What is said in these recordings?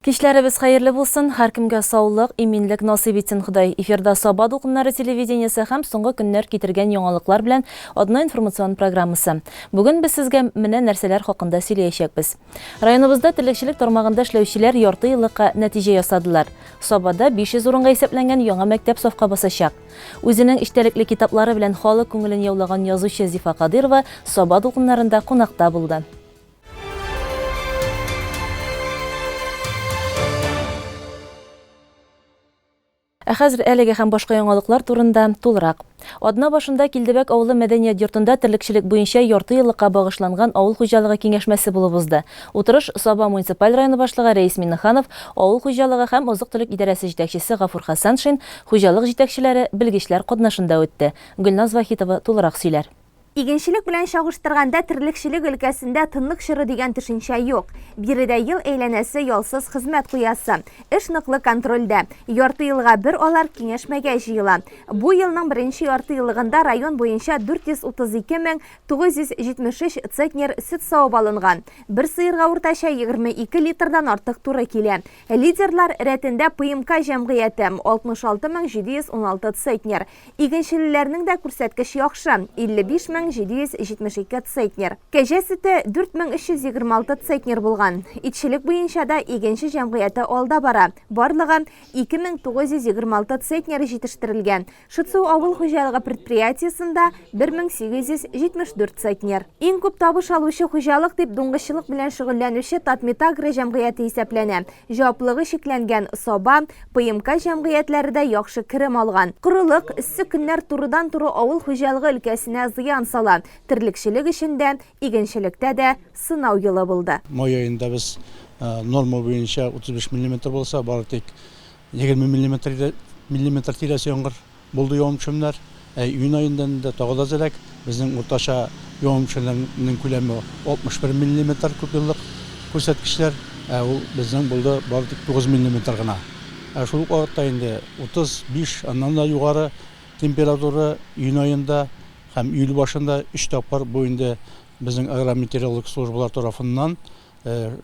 Кичләребез хәерле булсын, һәркемгә саулык, иминлек насыйп итсен Ходай. Эфирда Саба дулкыннары телевидениесе һәм соңгы көннәр китергән яңалыклар белән Одна информацион программасы. Бүген без сезгә менә нәрсәләр хакында сөйләячәкбез. Районыбызда терлекчелек тармагында эшләүчеләр ярты еллыкка нәтиҗә ясадылар. Сабада 500 урынга исәпләнгән яңа мәктәп сафка басачак. Үзенең эчтәлекле китаплары белән халык күңелен яулаган язучы Зифа Кадыйрова Саба дулкыннарында кунакта булды. Ә хәзер әлеге һәм башка яңалыклар турында тулырак. Адна башында Килдебәк авылы мәдәният йортында терлекчелек буенча ярты еллыкка багышланган авыл хуҗалыгы киңәшмәсе булып узды. Утырыш Саба муниципаль районы башлыгы Рәис Миннеханов, авыл хуҗалыгы һәм азык-төлек идарәсе җитәкчесе Гафур Хәсәншин, хуҗалык җитәкчеләре, белгечләр катнашында үтте. Гөлназ Вахитова тулырак сөйләр. Игенчелек белән чагыштырганда терлекчелек өлкәсендә тынлык чоры дигән төшенчә юк. Биредә ел әйләнәсе ялсыз хезмәт куясы. Эш ныклы контрольдә. Ярты елга бер алар киңәшмәгә җыела. Бу елның беренче яртыеллыгында район буенча 432 мең 973 центнер сөт савып алынган. Бер сыерга уртача 22 литрдан артык туры килә. Лидерлар рәтендә ПМК җәмгыяте, 66 мең 716 центнер. Игенчелеләрнең дә күрсәткеч яхшы, 55 мең 772 центнер. Кәҗә сөте 4326 центнер булган. Итчелек буенча да Игенче җәмгыяте алда бара, барлыгы 2926 центнер җитештерелгән. Шытсу авыл хуҗалыгы предприятиесендә 1874 центнер. Иң күп табыш алучы хуҗалык дип дуңгызчылык белән шөгыльләнүче Татметагро җәмгыяте исәпләнә. Җаваплылыгы чикләнгән Саба, ПМК җәмгыятьләре дә яхшы керем алган. Корылык, эссе көннәр турыдан-туры авыл хуҗалыгы өлкәсенә зыян сала. Терлекчелек өчен дә, игенчелектә дә сынау елы булды. Май аенда без норма буенча 35 миллиметр булса, бары тик 20 миллиметр миллиметр тирәсе яңгыр Булды явым-төшемнәр. Ә июнь аенда инде тагы да әзрәк. Безнең уртача явым-төшемнәрнең күләме 61 миллиметр күпьеллык күрсәткечләр. Ә ул безнең булды бары тик 9 миллиметр гына. Ә шул ук вакытта инде 35, аннан да югары температура июнь аенда һәм июль башында өч тапкыр бу инде безнең агрометеорологик службалар тарафыннан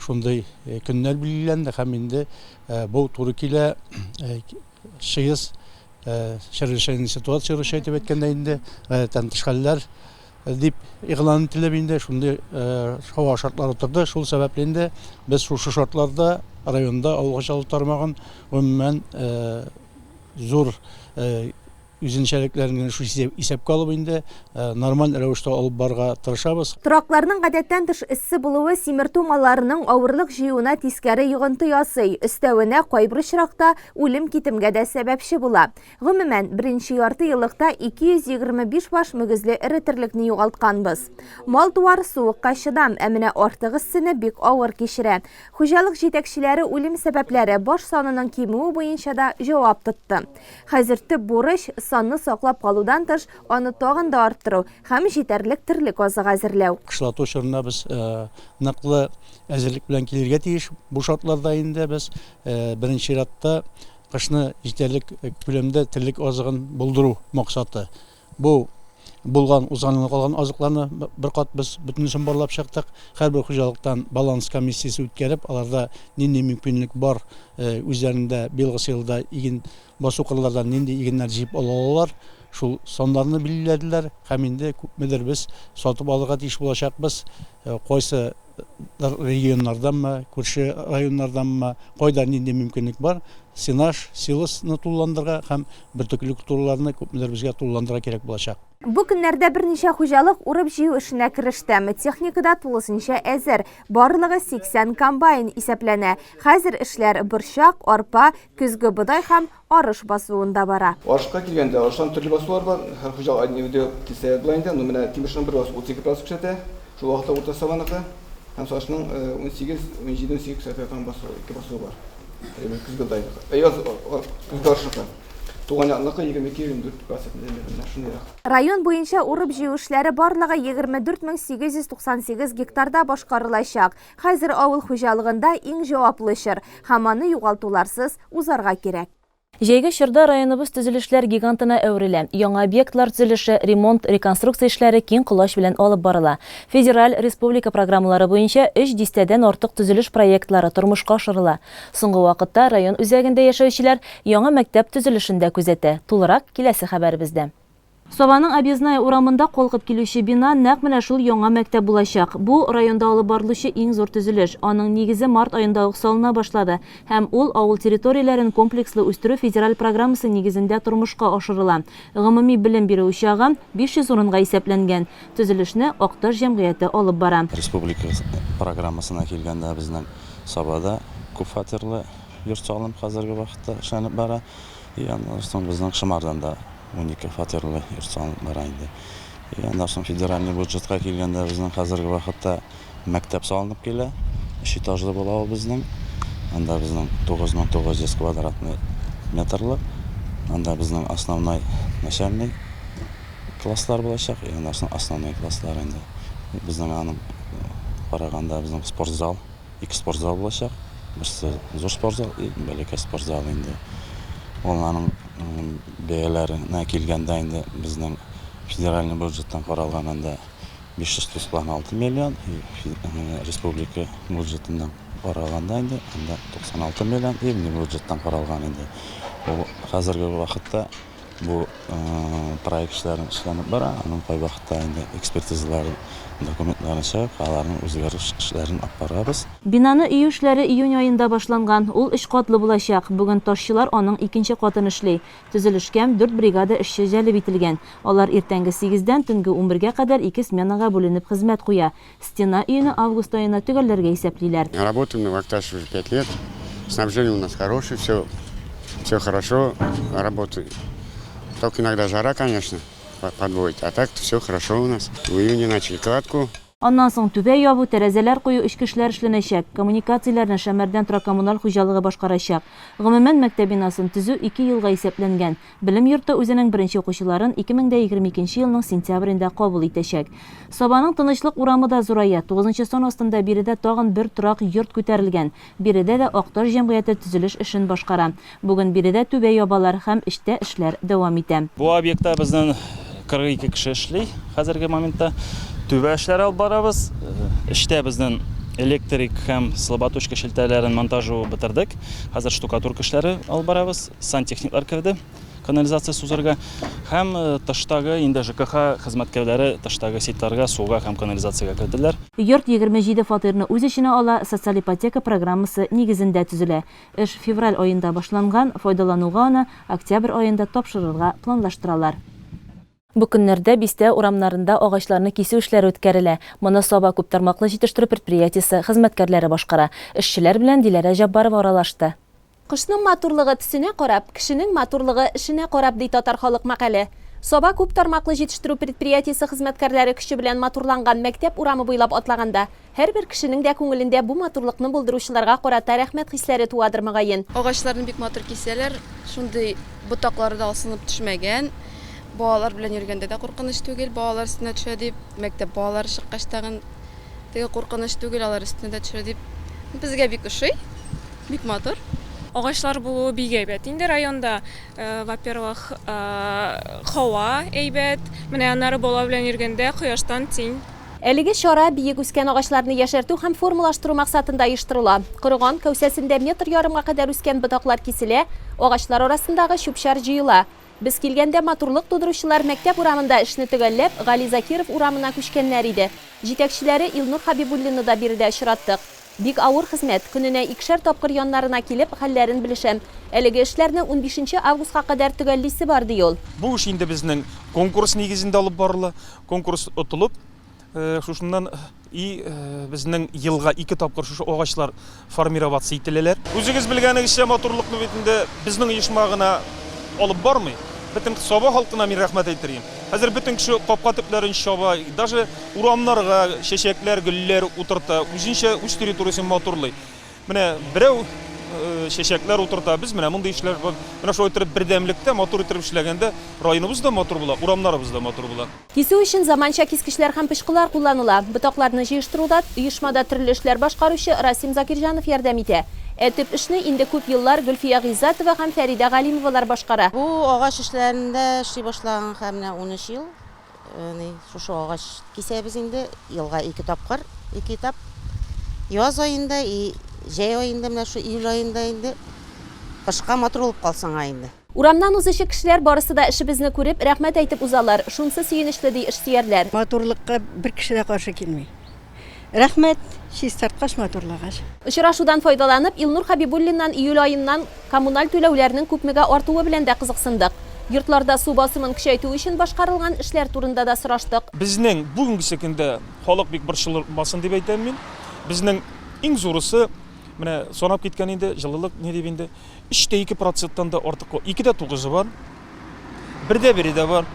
шундый көннәр билгеләнде һәм инде бу туры килә ЧС, чрезвычайная ситуация русча итеп әйткәндә инде, гадәттән тыш хәлләр дип игълан ителеп инде шундый һава шартлары торды. Шул сәбәпле инде без шушы шартларда районда авыл хуҗалыгы тармагын гомумән зур Үзенчәлекләрен генә шул исәпкә алып инде нормаль рәвештә алып барырга тырышабыз. Торакларның гадәттән тыш эссе булуы симертү малларының авырлык җыюына тискәре йогынты ясый, өстәвенә, кайбер очракта үлем-китемгә дә сәбәпче була. Гомумән, беренче ярты еллыкта 225 баш мөгезле эре терлекне югалтканбыз. Мал-туар суыкка чыдам, ә менә артык эссене бик авыр кичерә. Хуҗалык җитәкчеләре үлем сәбәпләре, баш санының кимүе буенча да җавап тотты. Хәзер төп бурыч, санны саклап калудан тыш, аны тагын да арттыру һәм җитәрлек терлек азыгы әзерләү. Кышлату чорына без ныклы әзерлек белән килергә тиеш. Бу шартларда инде без беренче чиратта кышны җитәрлек күләмдә терлек азыгын булдыру максаты. Бу булган узган елны калган азыкларны бер кат без бөтенесен барлап чыктык. Һәрбер хуҗалыктан баланс комиссиясе үткәреп, аларда нинди мөмкинлек бар, үзләрендә быелгысы елда иген басу кырлардан нинди игеннәр җыеп ала алалар, шул саннарны билгеләделәр һәм инде күпмедер без сатып алырга тиеш булачакбыз, кайсы регионнарданмы, күрше районнарданмы, кайда нинди мөмкинлек бар, сенаж, силосны тулыландырырга һәм бөртекле культураларны күпмедер безгә тулыландырырга кирәк булачак. Бу көннәрдә берничә хуҗалык урып-җыю эшенә кереште. Техника да тулысынча әзер. Барлыгы 80 комбайн исәпләнә. Хәзер эшләр борчак, арпа, көзге бодай һәм арыш басуында бара. Арышка килгәндә, арыштан төрле басулар бар. Һәр хуҗалык индивидуаль килсә була инде. Ну, менә Тимершинның бер басу 32 процент күрсәтә. Шул вакытта Урта Сабаныкы һәм Сашның 18, 17, 18 күрсәтә торган басу, ике басуы бар. Көзге дайныкы. Яз, көзге арышныкы. Туган якныкы 22, 24 процент менә шундыйрак. Район буенча урып-җыю эшләре барлыгы 24 898 гектарда башкарылачак. Хәзер авыл хуҗалыгында иң җаваплы чор, һәм аны югалтуларсыз узарга кирәк. Җәйге чорда районыбыз төзелешләр гигантына әверелә. Яңа объектлар төзелеше, ремонт, реконструкция эшләре киң колач белән алып барыла. Федераль, республика программалары буенча өч дистәдән артык төзелеш проектлары тормышка ашырыла. Соңгы вакытта район үзәгендә яшәүчеләр яңа мәктәп төзелешен дә күзәтә. Тулырак, киләсе хәбәребездә. Сабаның Объездная урамында калкып килүче бина нәкъ менә шул яңа мәктәп булачак. Бу, районда алып барылучы иң зур төзелеш. Аның нигезе март аенда ук салына башлады һәм ул Авыл территорияләрен комплекслы үстерү федераль программасы нигезендә тормышка ашырыла. Гомуми белем бирү учагы 500 урынга исәпләнгән. Төзелешне Акташ җәмгыяте алып бара. Республика программасына килгәндә, безнең Сабада күпфатирлы йорт салынып хәзерге вакытта эшләнеп бара. И аннан соң безнең Шымардан да 12 фатирлы йорт салынып бара инде. И аннан соң федеральный бюджетка килгәндә, безнең хәзерге вакытта мәктәп салынып килә. Өч этажлы була ул безнең. Анда безнең 9900 квадратный метрлы. Анда безнең основной начальный класслар булачак. И аннан соң основной класслар инде. Безнең аның караганда безнең спортзал Ике спортзал булачак. Берсе зур спортзал и бәләкәй спортзал инде. Ул аның бәяләренә килгәндә инде безнең федеральный бюджеттан каралган анда 596 миллион, республика бюджетыннан каралганда инде анда 96 миллион, и бюджеттан каралган инде. Ул хәзерге вакытта Бу проект эшләре эшләнеп бара, аның кайвакытта инде экспертизалары, документлары чыгып, аларның үзгәреш эшләрен алып барабыз. Бинаны өю эшләре июнь аенда башланган. Ул өч катлы булачак. Бүген ташчылар аның икенче катын эшли. Төзелешкә дүрт бригада эшче җәлеп ителгән. Алар иртәнге сигездән төнге унбергә кадәр ике сменага бүленеп хезмәт куя. Стена өюне август аена төгәлләргә исәплиләр. Работаем мы в Акташе уже пять лет. Снабжение у нас хорошее, все, все хорошо, работает. Только иногда жара, конечно, подводит, а так все хорошо у нас. В июне начали кладку. Аннан соң түбә ябу, тәрәзәләр кую, эчке эшләр эшләнәчәк. Коммуникацияләрне Шәмәрдән торак-коммуналь хуҗалыгы башкарачак. Гомумән, мәктәп бинасын төзү ике елга исәпләнгән. Белем йорты үзенең беренче укучыларын 2022 нче елның сентябрендә кабул итәчәк. Сабаның Тынычлык урамы да зурая, тугызынчы сан астында биредә тагын бер торак йорт күтәрелгән. Биредә дә Акташ җәмгыяте төзелеш эшен башкара. Бүген биредә түбә ябалар һәм эчтә эшләр дәвам итә. Бу объектта безнең 42 кеше эшли хәзерге моментта. Түбә эшләре алып барабыз. Эчтә безнең электрик һәм слаботочка челтәрләрен монтажу бетердек. Хәзер штукатурка эшләре алып барабыз. Сантехниклар керде канализация сузырга һәм тыштагы инде ЖКХ хезмәткәрләре тыштагы сетьларга, суга һәм канализациягә керделәр. Йорт 27 фатирны үз эченә ала, социаль ипотека программасы нигезендә төзелә. Эш февраль аенда башланган, файдалануга аны октябрь аенда тапшырырга планлаштыралар. Бу көннәрдә бистә урамнарында агачларны кисү эшләре үткәрелә. Моны Саба күптармаклы җитештерү предприятиесе хезмәткәрләре башкара. Эшчеләр белән Диләрә Җаббарова аралашты. Кошның матурлыгы төсенә карап, кешенең матурлыгы эшенә карап, ди татар халык мәкале. Саба күптармаклы җитештерү предприятиесе хезмәткәрләре көче белән матурланган мәктәп урамы буйлап атлаганда, Һәрбер кешенең дә күңелендә бу матурлыкны булдыручыларга карата рәхмәт хисләре туадыр, мөгаен. Агачларны бик матур кисәләр, шундый ботаклары да асылынып төшмәгән. Балалар белән йөргәндә дә куркыныч түгел, балалар өстенә төшә дип, мәктәп балалары чыккач тагын теге куркыныч түгел, алар өстенә дә төшә дип. Безгә бик ошый, бик матур. Агачлар булуы бик әйбәт инде районда. Во-первых, һава әйбәт. Менә аннары бала белән йөргәндә кояштан тиң. Әлеге чара биек үскән агачларны яшәртү һәм формалаштыру максатында оештырыла. Корыган, кәүсәсендә метр ярымга кадәр үскән ботаклар киселә, агачлар арасындагы чүп-чар җыела. Без килгәндә матурлык тудыручылар мәктәп урамында эшне төгәлләп, Гали Закиров урамына күчкәннәр иде. Җитәкчеләре Илнур Хәбибуллинны да биредә очраттык. Бик авыр хезмәт, көненә икешәр тапкыр яннарына килеп, хәлләрен белешәм. Әлеге эшләрне унбишенче августка кадәр төгәллисе бар, ди ул. Бу эш инде безнең конкурс нигезендә алып барыла. Конкурс отылып, шушыннан и безнең елга ике тапкыр шушы агачлар формироваться ителәләр. Үзегез белгәнегезчә, матурлыкны бит инде безнең оешма гына алып бармый. Бөтен Саба халкына мин рәхмәт әйтер идем. Хәзер бөтен кеше капка төпләрен чаба, даже урамнарга чәчәкләр, гөлләр утырта, үзенчә үз территориясен матурлый. Менә берәү чәчәкләр утырта, без менә мондый эшләр, менә шулай иттереп бердәмлектә матур иттереп эшләгәндә районыбыз да матур була, урамнарыбыз да матур була. Кисү өчен заманча кискечләр һәм пычкылар кулланыла. Ботакларны җыештыруда оешмада төрле эшләр башкаручы Расим Закирҗанов ярдәм итә. Ә төп эшне инде күп еллар Гөлфия Гыйззәтова һәм Фәридә Галимовалар башкара. Бу агач эшләрендә эшли башлаганга менә 13 ел. Ни, шушы агач кисәбез инде елга ике тапкыр, ике этап. Яз аенда и җәй аенда, менә шу июль аенда инде кышка матур булып калсынга инде. Урамнан узучы кешеләр барысы да эшебезне күреп, рәхмәт әйтеп узалар, шунсы сөенечле, ди эшсөярләр. Матурлыкка бер кеше дә каршы килми. Рәхмәт, чистарткач, матурлагач. Очрашудан файдаланып, Илнур Хәбибуллиннан июль аеннан коммуналь түләүләрнең күпмегә артуы белән дә кызыксындык. Йортларда су басымын көчәйтү өчен башкарылган эшләр турында да сораштык. Безнең бүгенгесе көндә халык бик борчылмасын дип әйтәм мин. Безнең иң зурысы, менә санап киткән инде, җылылык ни дип инде, Өч тә ике проценттан да артык, ике дә тугызы бар, бер дә бере дә бар.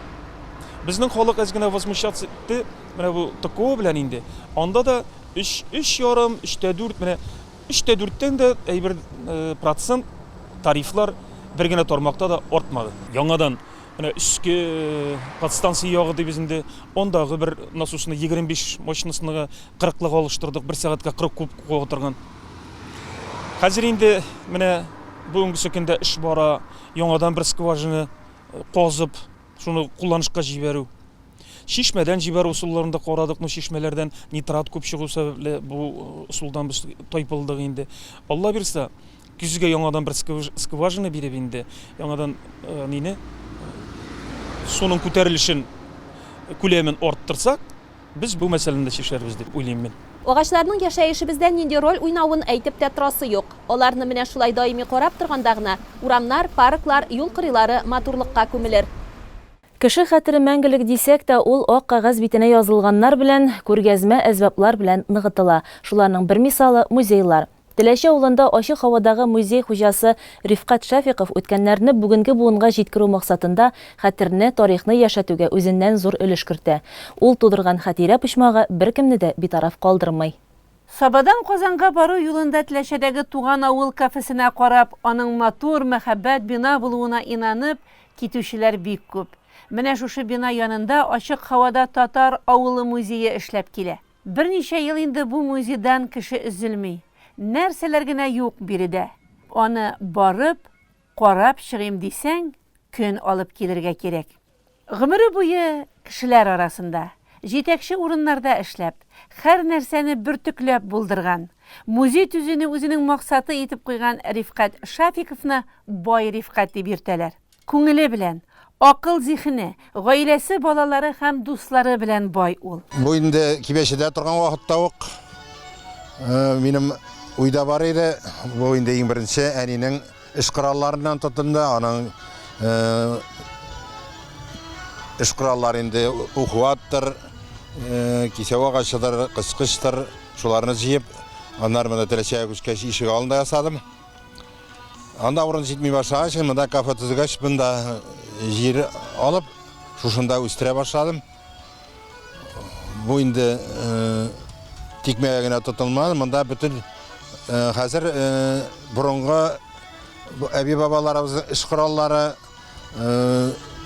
Безнең халык әз генә возмущаться итте, менә бу ТКО белән инде. Анда да өч, өч ярым, өч тә дүрт, менә өч тә дүрттән дә әйбер процент тарифлар бер генә тармакта да артмады. Яңадан менә өске подстанция ягы дибез инде, андагы бер насосны 25 мощностныйга кырыклыга алыштырдык, бер сәгатькә 40 куб куа торган. Хәзер инде менә бүгенгесе көндә эш бара, яңадан бер скважина э, казып, шуны кулланышка җибәрү. Чишмәдән җибәрү ысулларын да карадык, но чишмәләрдән нитрат күп чыгу сәбәпле бу э, ысулдан без тайпылдык инде. Алла бирсә, көзгә яңадан бер скважина биреп инде, яңадан э, нине суның күтәрелешен күләмен арттырсак, Без бу мәсьәләне дә чишәрбез дип уйлыйм мин. Агачларның яшәешебездә нинди роль уйнавын әйтеп тә торасы юк. Аларны менә шулай даими карап торганда гына урамнар, парклар, юл кырыйлары матурлыкка күмелер. Кеше хәтере мәңгелек дисәк тә, ул ак кәгазь битенә язылганнар белән, күргәзмә әсбаплар белән ныгытыла. Шуларның бер мисалы, музейлар. Теләче авылында ачык һавадагы музей хуҗасы Рифкать Шәфиков үткәннәрне бүгенге буынга җиткерү максатында хәтерне, тарихны яшәтүгә үзеннән зур өлеш кертә. Ул тудырган хатирә почмагы беркемне дә битараф калдырмый. Сабадан Казанга бару юлында Теләчәдәге Туган авыл кафесына карап, аның матур, мәһабәт бина булуына инанып, китүчеләр бик күп. Менә шушы бина янында ачык һавада Татар авылы музее эшләп килә. Берничә ел инде бу музейдан кеше өзелми. Нәрсәләр генә юк биредә. Аны барып, карап чыгыйм дисәң, көн алып килергә кирәк. Гомере буе кешеләр арасында, җитәкче урыннарда эшләп, һәр нәрсәне бөртекләп булдырган, музей төзүне үзенең максаты итеп куйган Рифкать Шафиковны Бай Рифкать дип йөртәләр. Күңеле белән, акыл-зиһене, гаиләсе, балалары һәм дуслары белән бай ул. Бу инде Кибәчедә торган вакытта ук минем уйда бар иде. Бу инде иң беренче әнинең эш коралларыннан тотынды. Аның эш кораллары инде ухваттыр, кисәү агачыдыр, кыскычтыр. Шуларны җыеп, аннары монда Теләчегә күчкәч ишек алдында ясадым. Анда урын җитми башлагач, монда кафе төзегәч, монда җир алып, шушында үстерә башладым. Бу инде тикмәгә генә тотылмады. Монда бөтен хәзер борынгы әби-бабаларыбызның эш кораллары,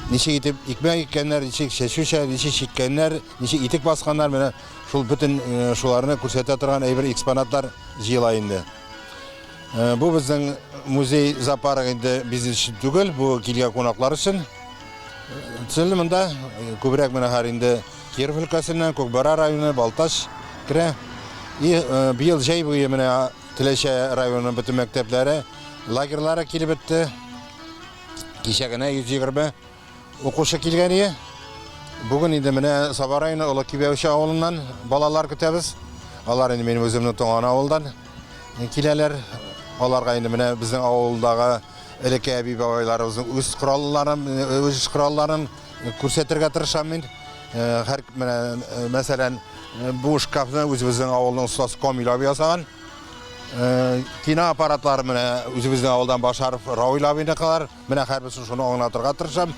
ничек итеп икмәк иккәннәр, ничек чәчү, ничек чиккәннәр, ничек итек басканнар, менә шул бөтен шуларны күрсәтә торган әйбер экспонатлар җыела инде. Бу безнең музей зоопарк инде бизнес өчен түгел, бу килгән кунаклар өчен. Төзелде монда күбрәк менә хәзер инде Киров өлкәсеннән, Кукбара районы, Балтач керә. И быел җәй буе менә Теләче районының бөтен мәктәпләре, лагерьлары килеп бетте. Кичә генә 120 Укучы килгән ие. Бүген инде менә Саба районы Олы Кибәүче авылыннан балалар көтәбез. Алар инде минем үземнең туган авылдан киләләр. Аларга инде менә безнең авылдагы элекке әби-бабайларыбызның үз коралларын, үз эш коралларын күрсәтергә тырышам мин. Һәр менә мәсәлән, бу шкафны үзебезнең авылның остасы Камил абый ясаган. Кино аппаратлары менә үзебезнең авылдан Башаров Рауил абыйныкылар. Менә һәрберсен шуны аңлатырга тырышам.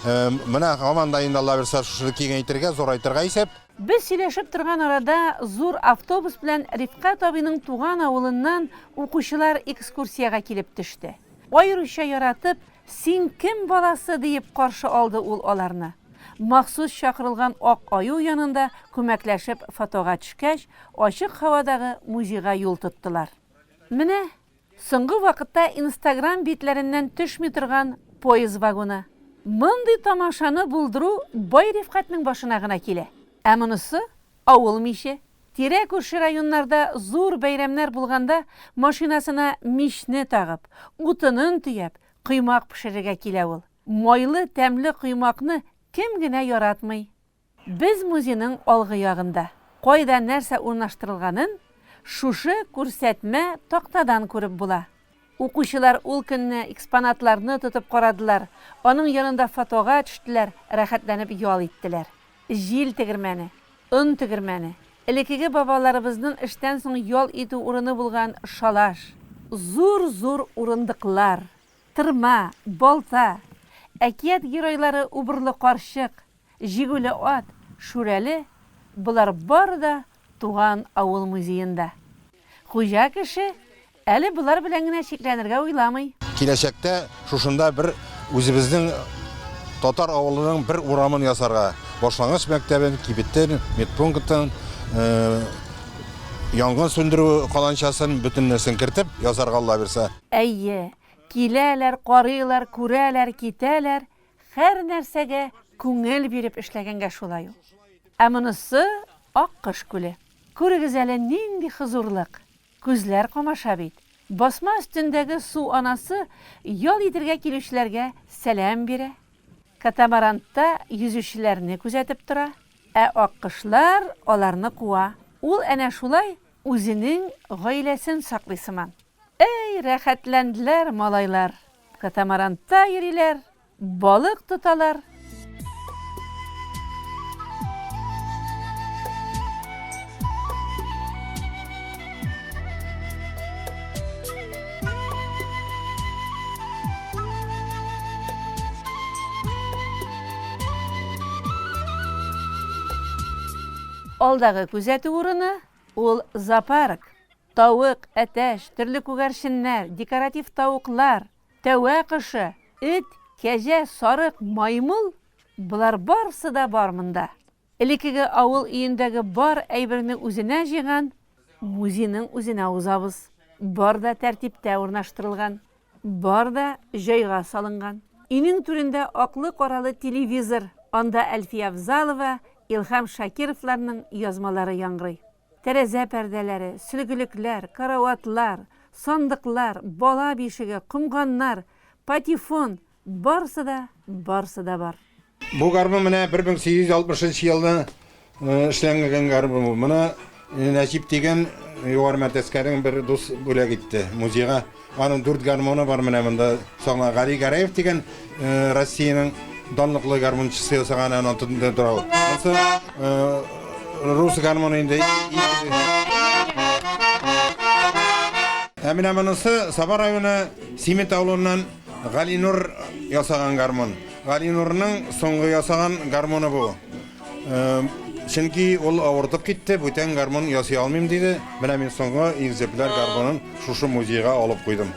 Менә һаман да инде Алла бирсә шушыны киңәйтергә, зурайтырга исәп. Без сөйләшеп торган арада зур автобус белән Рифкать абыйның туган авылыннан укучылар экскурсиягә килеп төште. Аеруча яратып, Син кем баласы? диеп каршы алды ул аларны. Махсус чакырылган ак аю янында күмәкләшеп фотога төшкәч, ачык һавадагы музейга юл тоттылар. Менә Соңгы вакытта Инстаграм битләреннән төшми торган поезд вагоны. Мондый тамашаны булдыру бай Рифкатьнең башына гына килә. Ә монысы, авыл миче. Тирә-күрше районнарда зур бәйрәмнәр булганда машинасына мичне тагып, утынын төяп, коймак пешерергә килә ул. Майлы, тәмле коймакны кем генә яратмый? Без музейның алгы ягында. Кайда нәрсә урнаштырылганын шушы күрсәтмә тактадан күреп була. Укучылар ул көнне экспонатларны тотып карадылар, аның янында фотога төштеләр, рәхәтләнеп ял иттеләр. Җил тегермәне, он тегермәне, элеккеге бабаларыбызның эштән соң ял итү урыны булган шалаш, зур-зур урындыклар, тырма, балта, әкият геройлары Убырлы карчык, Җигүле ат, Шүрәле, болар бары да туган авыл музеенда. Хуҗа кеше әле болар белән генә чикләнергә уйламый. Киләчәктә шушында бер үзебезнең татар авылының бер урамын ясарга, башлангыч мәктәбен, кибетен, медпунктын, янгын сүндерү каланчасын, бөтен нәрсәсен кертеп ясарга Алла бирсә. Әйе, киләләр, карыйлар, күрәләр, китәләр, Һәр нәрсәгә күңел биреп эшләгәнгә шулай ул. Ә монысы Аккош күле. Күрегез әле нинди хозурлык! Күзләр камаша бит. Басма өстендәге су анасы ял итергә килүчеләргә сәлам бирә. Катамарантта йөзүчеләрне күзәтеп тора. Ә аккошлар аларны куа. Ул әнә шулай үзенең гаиләсен саклый сыман. Әй, рәхәтләнделәр малайлар! Катамарантта йөриләр, балык тоталар. Алдагы күзәтү урыны, ул зоопарк. Тавык, әтәч, төрле күгәрченнәр, декоратив тавыклар, тәвә кошы, эт, кәҗә, сарык, маймыл, болар барсы да бар монда. Элеккеге авыл өендәге бар әйберне үзенә җыйган музейның үзенә узабыз. Бар да тәртиптә урнаштырылган, бар да җайга салынган. Өйнең түрендә аклы-каралы телевизор, анда Әлфия Авзалова, Илһам Шакировларның язмалары яңгырый. Тәрәзә пәрдәләре, сөлгелекләр, караватлар, сандыклар, бала бишеге, комганнар, патефон, барысы да, барысы да бар. Бу гармун менә 1860 нчы елны эшләнгән гармун бу. Моны Нәҗип дигән Югары Мәтәскәнең бер дус бүләк итте музейга. Аның дүрт гармоны бар менә монда саклана. Гали Гәрәев дигән Россиянең данлыклы гармунчысы ясаган аны тотынып тора ул. Монысы рус гармоны инде. Ә менә монысы Саба районы Симет авылыннан Галинур ясаган гармун. Галинурның соңгы ясаган гармоны бу. Чөнки ул авыртып китте, бүтән гармун ясый алмыйм диде. Менә мин соңгы экземпляр гармунын шушы музейга алып куйдым.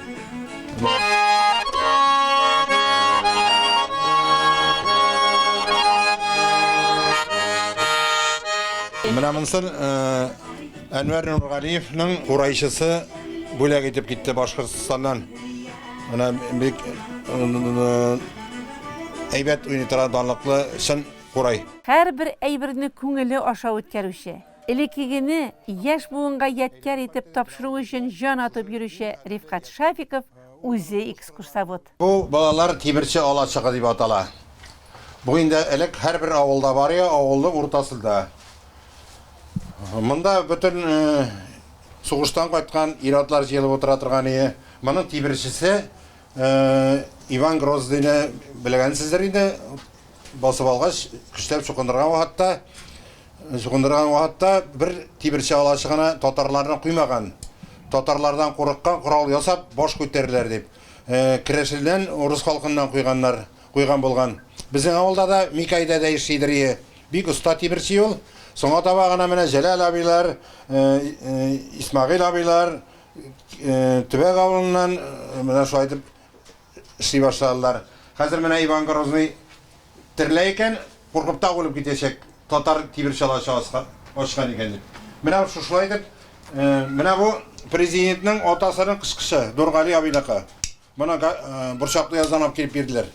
Менә монысын Әнвәр Нургалиевның курайчысы бүләк итеп китте Башкортстаннан. Менә бик әйбәт уйный тора, данлыклы чын Курай. Һәрбер әйберне күңеле аша үткәрүче, элеккегене яшь буынга ядкяр итеп тапшыру өчен җан атып йөрүче Рифкать Шафиков үзе экскурсовод. Бу балалар тимерче алачыгы дип атала. Бу инде элек һәрбер авылда бар иде, авылның уртасында. Монда бөтен сугыштан кайткан ир-атлар җыелып утыра торган иде. Моның тимерчесе Иван Грозныйны белгәнсездер инде. Басып алгач, көчләп чукындырган вакытта, чукындырган вакытта бер тимерче алачыгына татарларны куймаган. Татарлардан курыккан, корал ясап, баш күтәрерләр дип. Керәшеннән, урыс халкыннан куйганнар. куйган булган. Безнең авылда да Микай дәдәй эшлидер ие. Бик оста тимерче ул. Соңга таба гына менә Җәләл абыйлар, Исмәгыйль абыйлар Төбәк авылыннан менә шулай итеп эшли башладылар. Хәзер менә Иван Грозный терелә икән, куркып тагы үлеп китәчәк, татар тимерче алачы ачкан икән дип. Менә шушылай итеп, менә бу президентның атасының кычкычы, Нургали абыйныкы. Моны борчаклы яздан алып килеп бирделәр.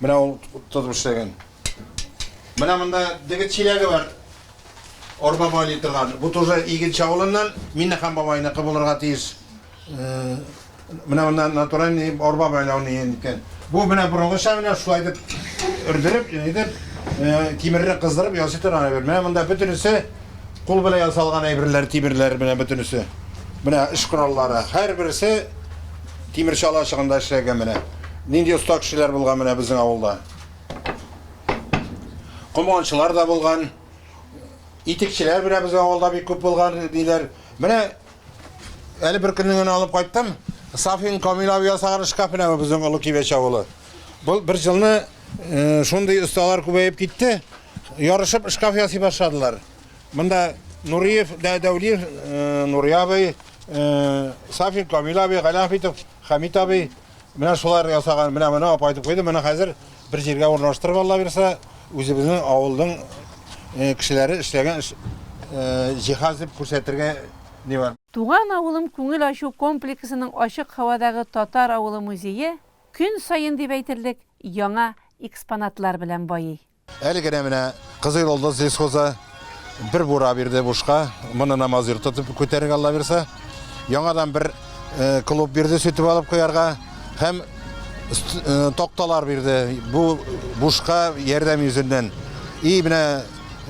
Менә ул тотып эшләгән. Менә монда дегет чиләге бар. Арба майлый торган. Бу тоже Игенче авылыннан Миннехан бабайныкы булырга тиеш. Менә монда натуральный арба майлау ни икән. Бу менә борынгыча менә шулай итеп өрдереп, итеп, тимерне кыздырып ясый торган әйбер. Менә монда бөтенесе кул белән ясалган әйберләр, тимерләр менә бөтенесе. Менә эш кораллары. Һәрберсе Тимерче алачыгында эшләгән менә. Нинди оста кешеләр булган менә безнең авылда. Комганчылар да булган. Итекчеләр менә безнең авылда бик күп булган диләр. Менә әле бер көнне генә алып кайттым. Сафин Камил абый ясаган шкаф менә бу безнең Олы Кибәч авылы. Бу бер елны э, шундый осталар күбәеп китте. Ярышып шкаф ясый башладылар. Монда Нуриев, Дәүлиев, э, Нури абый, Сафин Камил абый, Галәфитов Хәмит абый, менә шулар ясаган, менә моны апа әйтеп куйды, моны хәзер бер җиргә урнаштырып Алла бирсә, үзебезнең авылның кешеләре эшләгән җиһаз дип күрсәтергә ни бар. Туган авылым күңел ачу комплексының ачык һавадагы татар авылы музее көн саен дип әйтерлек яңа экспонатлар белән байый. Әле генә менә Кызыл Йолдыз лесхозы бер бура бирде бушка. Моны намаз йорты дип күтәрергә Алла бирсә. Яңадан бер э, клуб бирде сүтеп алып куярга һәм э, такталар бирде. Бу бушка ярдәм йөзеннән. И менә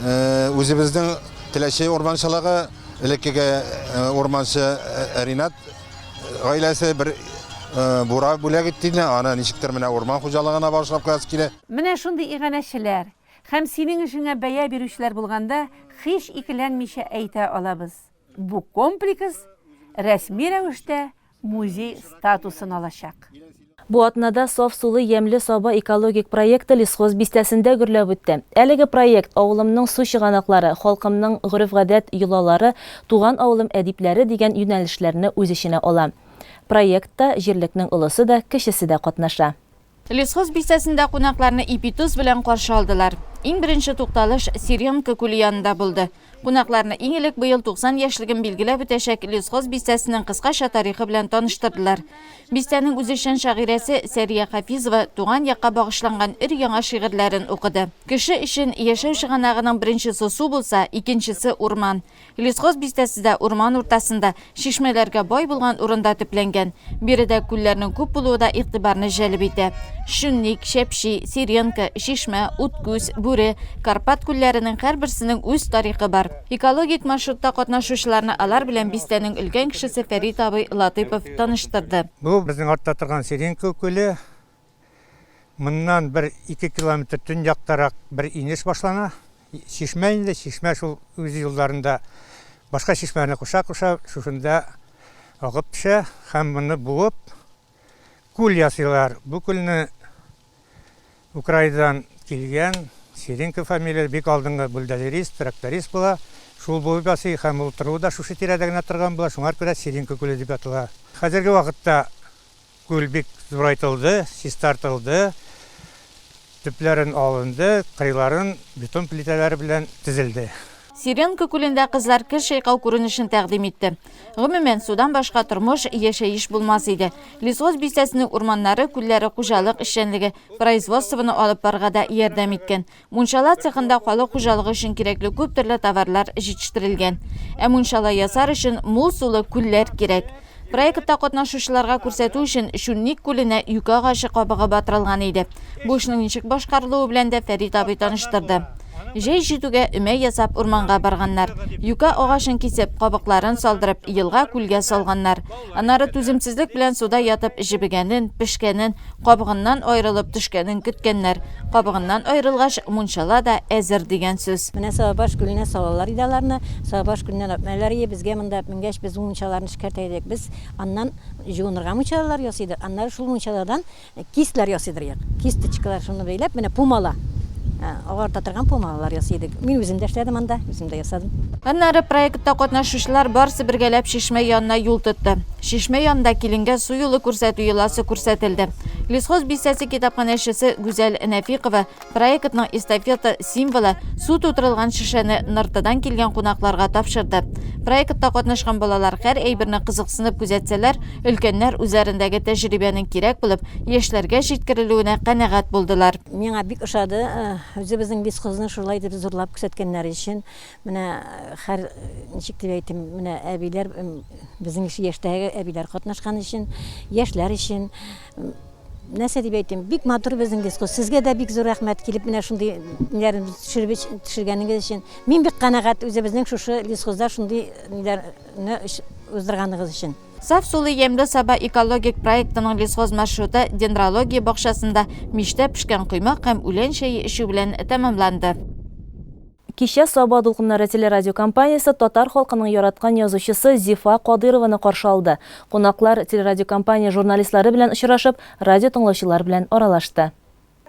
э, үзебезнең Теләче урманчылыгы элеккеге урманчы Ринат гаиләсе бер бура бүләк итте инде. Аны ничектер менә урман хуҗалыгына багышлап куясы килә. Менә шундый иганәчеләр һәм синең эшеңә бәя бирүчеләр булганда, һич икеләнмичә әйтә алабыз, бу комплекс рәсми рәвештә музей статусын алачак. Бу атнада Саф сулы ямьле Саба экологик проекты Лесхоз бистәсендә гөрләп үтте. Әлеге проект Авылымның су чыганаклары, халкымның гореф-гадәт, йолалары, туган авылым әдипләре дигән юнәлешләрне үз эченә ала. Проектта җирлекнең олысы да, кечесе дә катнаша. Лесхоз бистәсендә кунакларны ипи-тоз белән каршы алдылар. Иң беренче тукталыш Сиренка күле янында булды. Кунакларны иң элек быел 90 яшьлеген билгеләп үтәчәк Лесхоз бистәсенең кыскача тарихы белән таныштырдылар. Бистәнең үзешчән шагыйрәсе Сәрия Хафизова туган якка багышланган өр-яңа шигырьләрен укыды. Кеше өчен яшәү чыганагының беренчесе су булса, икенчесе, урман. Лесхоз бистәсе дә урман уртасында, чишмәләргә бай булган урында төпләнгән. Биредә күлләрнең күп булуы да игътибарны җәлеп итә. Шүнник, Чәпчи, Сиренка, Чишмә, Уткүз, Бүре, Карпат күлләренең һәрберсенең үз тарихы бар. Экологик маршрутта катнашучыларны алар белән бистәнең өлкән кешесе Фәрит абый Латыйпов таныштырды. Бу безнең артта торган Сиренка күле. Моннан бер 2 километр төньяктарак бер инеш башлана. Чишмә инде, чишмә шул үз юлларында башка чишмәне куша-куша шушында агып төшә һәм моны буып күл ясыйлар. Бу күлне Украинадан килгән Сиренко фамилияле бик алдынгы бульдозерист, тракторист була. Шул буып ясый һәм ул торуы да шушы тирәдә генә торган була, шуңар күрә Сиренко күле дип атала. Хәзерге вакытта Күл бик зурайтылды, чистартылды, төпләрен алынды, кырыйларын бетон плитәләре белән тезелде. Сиренка күлендә кызлар кер чайкау күренешен тәкъдим итте. Гомумән, судан башка тормыш, яшәеш булмас иде. Лесхоз бистәсенең урманнары, күлләре хуҗалык эшчәнлеге, производствоны алып барырга да ярдәм иткән. Мунчала цехында халык хуҗалыгы өчен кирәкле күп төрле товарлар җитештерелгән. Ә мунчала ясар өчен мул сулы күлләр кирәк. Проектта катнашучыларга күрсәтү өчен Чүнник күленә юкә агачы кабыгы батырылган иде. Бу эшнең ничек башкарылуы белән дә Фәрит абый таныштырды. Җәй җитүгә өмә ясап урманга барганнар. Юкә агачын кисеп, кабыкларын салдырып, елга-күлгә салганнар. Аннары түземсезлек белән суда ятып җебегәнен, пешкәнен, кабыгыннан аерылып төшкәнен көткәннәр. Кабыгыннан аерылгач, мунчала да әзер дигән сүз. Менә Сабабаш күленә салалар иде аларны. Сабабаш күленнән апмәләр ие, безгә монда менгәч, без ул мунчаларны эшкәртә идек. Без аннан җуынырга мунчалалар ясый идек. Аннары шул мунчаладан Кистләр ясыйдыр як. Кисточкалар шуны бәйләп, менә пумала. Агарта торган пумалалар ясый идек. Мин үзем дә эшләдем анда, үзем дә ясадым. Аннары проектта катнашучылар барысы бергәләп чишмә янына юл тотты. Чишмә янында киленгә су юлы күрсәтү йоласы күрсәтелде. Лесхоз бистәсе китапханәчесе Гүзәл Нәфикова Проектның эстафета символы, су тутырылган шешәне Ныртыдан килгән кунакларга тапшырды. Проектта катнашкан балалар һәр әйберне кызыксынып күзәтсәләр, өлкәннәр үзләрендәге тәҗрибәнең кирәк булып, яшьләргә җиткерелүенә канәгать булдылар. Миңа бик ошады, үзебезнең лесхозны шулай итеп зурлап күрсәткәннәре өчен. Менә һәр, ничек дип әйтим, менә әбиләр, безнең ише яшьтәге әбиләр катнашкан өчен, яшьләр өчен. Нәрсә дип әйтим, бик матур безнең дискус. Сезгә дә бик зур рәхмәт, килеп менә шундый ниләрне төшереп төшергәнегез өчен. Мин бик канәгать үзебезнең шушы лесхозда шундый ниләрне уздырганыгыз өчен. Саф сулы ямьле Саба экологик проектының лесхоз маршруты дендрология бакчасында мичтә пешкән коймак һәм үлән чәе эчү белән тәмамланды. Кичә Саба дулкыннары телерадиокомпаниясе татар халкының яраткан язучысы Зифа Кадыйрованы каршы алды. Кунаклар телерадиокомпания журналистлары белән очрашып, радио тыңлаучылар белән аралашты.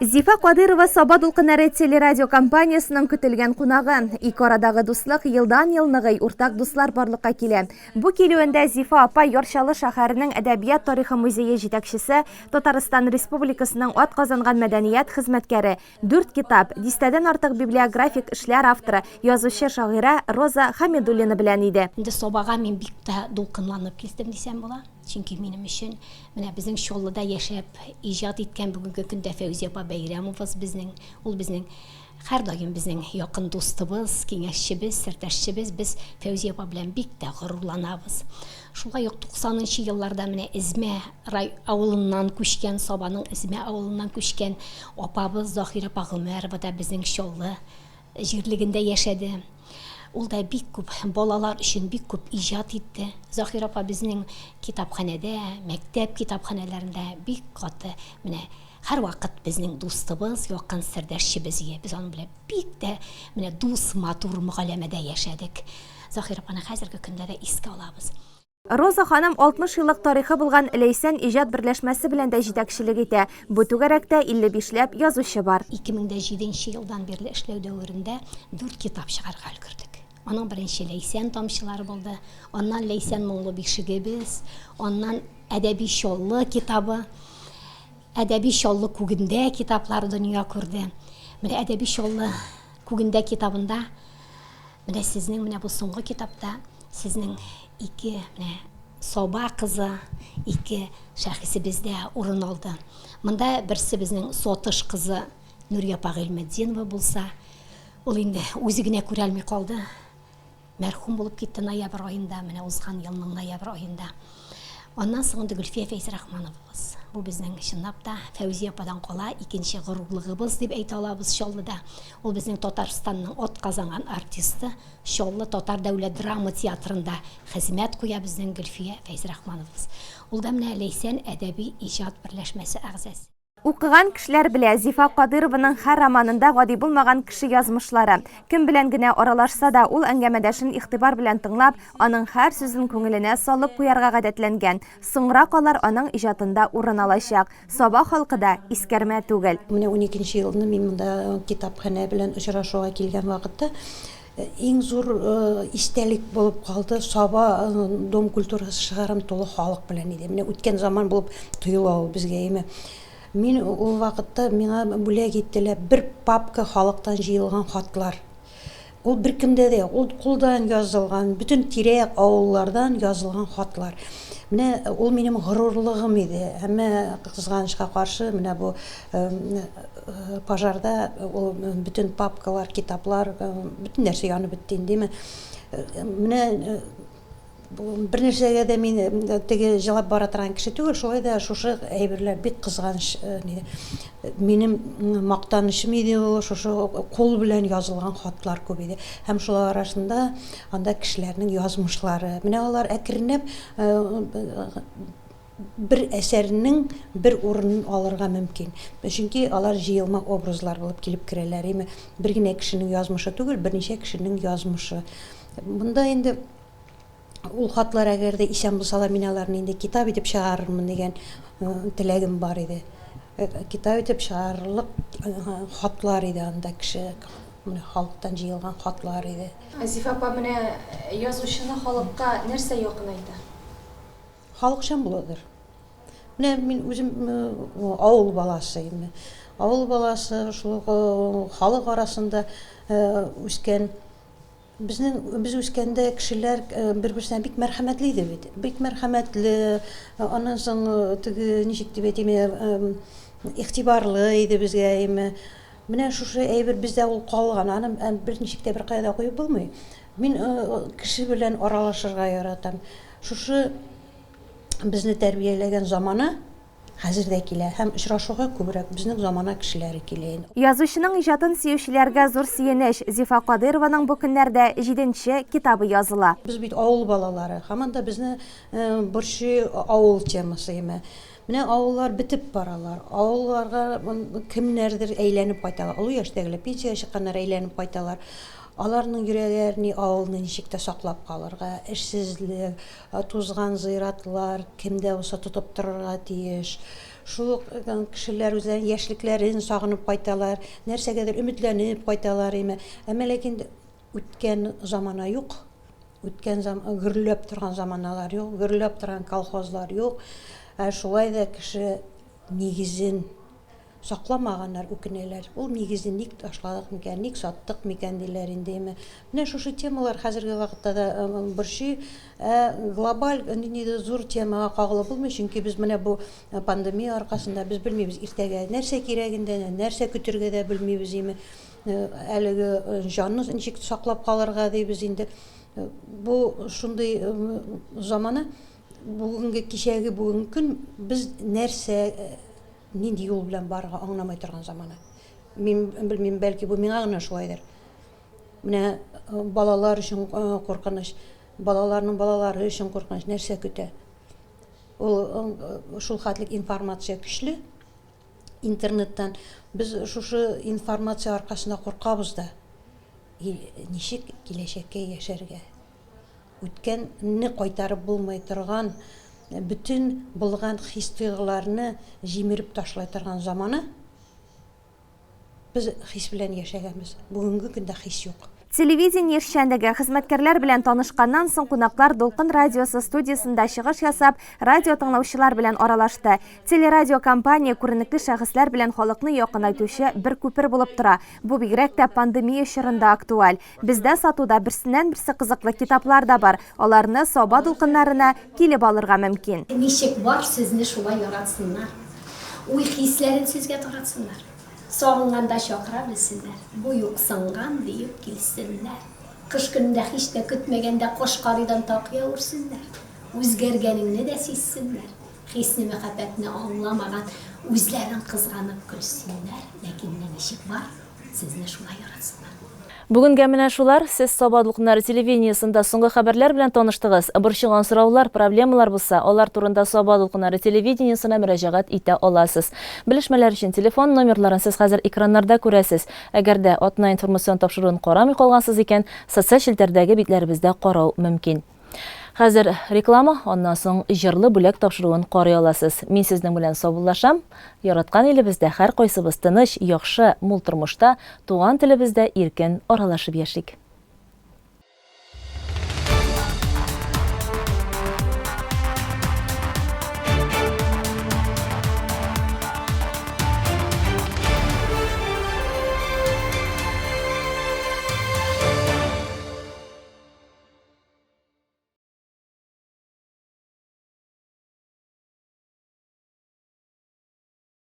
Зифа Кадыйрова Саба дулкыннары телерадиокомпаниясенең көтелгән кунагы. Ике арадагы дуслык елдан-ел ныгый, уртак дуслар барлыкка килә. Бу килүендә Зифа апа Яр Чаллы шәһәренең әдәбият тарихы музее җитәкчесе, Татарстан Республикасының атказанган мәдәният хезмәткәре, Дүрт китап, дистәдән артык библиографик эшләр авторы, язучы-шагыйрә Роза Хәмидуллина белән иде. Инде Сабага мин бик тә дулкынланып килдем дисәм була. Чөнки минем өчен менә безнең Чаллыда яшәп иҗат иткән бүгенге көндә Фәүзия апа Бәйрәмовабыз безнең, ул безнең һәрдаим безнең якын дустыбыз, киңәшчебез, сердәшчебез. Без Фәүзия апа белән бик тә горурланабыз. Шулай ук 90 нчы елларда менә Эзмә рай авылыннан күчкән, Сабаның Эзмә авылыннан күчкән апабыз Заһирә апа Гомәрова да безнең Чаллы җирлегендә яшәде. Ул да бик күп балалар өчен бик күп иҗат итте. Заһирә апа безнең китапханәдә, мәктәп китапханәләрендә бик каты менә һәрвакыт безнең дустыбыз, якын сердәшчебез ие. Без аның белән бик тә менә дус, матур мөгаләмәдә яшәдек. Заһир апаны хәзерге көндә дә искә алабыз. Роза ханым 60 еллык тарихы булган Ләйсән иҗат берләшмәсе белән дә җитәкчелек итә. Бу түгәрәктә 55 ләп язучы бар. 2007 нче елдан бирле эшләү дәверендә дүрт китап чыгарырга өлгердек. Аның беренче Ләйсән тамчылары булды, аннан Ләйсән моңлы бишегебез, аннан Әдәби Чаллы китабы, Әдәби Чаллы күгендә китаплары дөнья күрде. Менә Әдәби Чаллы күгендә китабында менә сезнең менә бу соңгы китапта сезнең ике менә Саба кызы, ике шәхесебез дә урын алды. Монда берсе безнең Сатыш кызы Нурия апа Гыйльметдинова булса, ул инде үзе генә күрәлми калды. Мәрхүм булып китте ноябрь аенда, менә узган елның ноябрь аенда. Аннан соң инде Гөлфия Фәйзрахмановабыз. Бу безнең чынлап та Фәүзия ападан кала икенче горурлыгыбыз дип әйтә алабыз Чаллыда. Ул безнең Татарстанның атказанган артисты, Чаллы татар дәүләт драма театрында хезмәт куя безнең Гөлфия Фәйзрахмановабыз. Ул да менә Ләйсән әдәби иҗат берләшмәсе әгъзасы. Укыган кешеләр белә, Зифа Кадыйрованың һәр романында гади булмаган кеше язмышлары. Кем белән генә аралашса да, ул әңгәмәдәшен игътибар белән тыңлап, аның һәр сүзен күңеленә салып куярга гадәтләнгән. Соңрак алар аның иҗатында урын алачак. Саба халкы да искәрмә түгел. Менә уникенче елны мин монда китапханә белән очрашуга килгән вакытта иң зур истәлек булып калды, Саба дом культурасы чыгарым тулы халык белән иде. Менә үткән заман булып тоела ул безгә, әйме. Мин ул вакытта миңа бүләк иттеләр бер папка халыктан җыелган хатлар. Ул беркемдә дә юк. Ул кулдан язылган, бөтен тирә-як авыллардан язылган хатлар. Менә ул минем горурлыгым иде. Әмма кызганычка каршы, менә бу пожарда ул бөтен папкалар, китаплар, бөтен нәрсә янып бетте инде. Менә. Бер нәрсәгә дә мин теге җылап бара торган кеше түгел, шулай да шушы әйберләр бик кызганыч. Минем мактанычым иде ул, шушы кул белән язылган хатлар күп иде. Һәм шулар арасында анда кешеләрнең язмышлары. Менә алар әкренләп бер әсәрнең бер урынын алырга мөмкин. Чөнки алар җыелма образлар булып килеп керәләр. Әйме, бер генә кешенең язмышы түгел, берничә кешенең язмышы. Монда инде ул хатлар әгәр дә исән булсалар, мин аларны инде китап итеп чыгарырмын дигән теләгем бар иде. Китап итеп чыгарырлык хатлар иде анда кеше, менә халыктан җыелган хатлар иде. Зифа апа, менә язучыны халыкка нәрсә якынайта? Халыкчан буладыр. Менә мин үзем авыл баласы инде. Авыл баласы, шул ук халык арасында үскән. Безнең без үскәндә кешеләр бер-берсенә бик мәрхәмәтле иде бит. Бик мәрхәмәтле, аннан соң теге ничек дип әйтим, игътибарлы иде безгә, әйме. Менә шушы әйбер бездә ул калган, аны берничек тә беркая да куеп булмый. Мин кеше белән аралашырга яратам. Шушы безне тәрбияләгән замана хәзер дә килә һәм очрашуга күбрәк безнең замана кешеләре килә инде. Язучының иҗатын сөючеләргә зур сөенеч, Зифа Кадыйрованың бу көннәрдә җиденче китабы языла. Без бит авыл балалары, һаман да безне борчый авыл темасы име. Менә авыллар бетеп баралар, авылларга кемнәрдер әйләнеп кайталар, олы яшьтәгеләр, пенсиягә чыкканнар әйләнеп кайталар. Аларның йөрәге әрни, авылны ничек тә саклап калырга, эшсезлек, тузган зыйратлар кем дә булса тотып торырга тиеш. Шул ук кешеләр үзләренең яшьлекләрен сагынып кайталар, нәрсәгәдер өметләнеп кайталар име. Әмма ләкин үткән замана юк, үткән зам гөрләп торган заманалар юк, гөрләп торган колхозлар юк. Ә шулай да кеше нигезен Сакламаганнар үкенәләр. Ул нигезне ник ташладык микән, ник саттык микән, диләр инде, әмма менә шушы темалар хәзерге вакытта да борчый. Ә глобаль ниндидер зур темага кагылып булмый, чөнки без менә бу пандемия аркасында без белмибез иртәгә нәрсә кирәген дә, нәрсә көтергә дә белмибез, име. Әлеге җанны ничек саклап калырга дибез инде. Бу шундый замана, бүгенге кичәге бүгенге көн без нәрсә Нинди юл белән барырга аңламый торган замана. Мин белмим, бәлки бу миңа гына шулайдыр. Менә балалар өчен куркыныч, балаларның балалары өчен куркыныч, нәрсә көтә? Ул шул хәтлек информация көчле интернеттан. Без шушы информация аркасында куркабыз да. Ничек киләчәккә яшәргә? Үткәнне кайтарып булмый торган, бөтен булган хис-тойгыларны җимереп ташлый торган замана. Без хис белән яшәгәнбез. Бүгенге көндә хис юк. Телевидение эшчәнлеге, хезмәткәрләр белән танышканнан соң кунаклар Дулкын радиосы студиясендә чыгыш ясап, радио тыңлаучылар белән аралашты. Телерадиокомпания күренекле шәхесләр белән халыкны якынайтучы бер күпер булып тора. Бу бигрәк тә пандемия чорында актуаль. Бездә сатуда берсеннән-берсе кызыклы китаплар да бар. Аларны Саба дулкыннарына килеп алырга мөмкин. Ничек бар, сезне шулай яратсыннар. Уй-хисләрен сезгә таратсыннар. Сагынганда чакыра белсеннәр. Бу юксынган, диеп килсеннәр. Кыш көнендә һич тә көтмәгәндә Кашкарыйдан такыя үрсеннәр. Үзгәргәнеңне дә сизсеннәр. Хисне, мәхәббәтне аңламаган үзләрен кызганып көлсеннәр. Ләкин менә ничек бар, Сезне шулай яратсыннар. Бүгенгә менә шулар. Сез Саба дулкыннары телевидениесендә соңгы хәбәрләр белән таныштыгыз. Борчыган сораулар, проблемалар булса, алар турында Саба дулкыннары телевидениесенә мөрәҗәгать итә аласыз. Белешмәләр өчен телефон номерларын сез хәзер экраннарда күрәсез. Әгәр дә Атна информацион тапшыруын карамый калгансыз икән, социаль челтәрдәге битләребездә карау мөмкин. Хәзер реклама, аннан соң җырлы бүләк тапшыруын карый аласыз. Мин сезнең белән саубуллашам. Яраткан илебездә һәркайсыбыз тыныч, яхшы, мул тормышта, туган телебездә иркен аралашып яшик.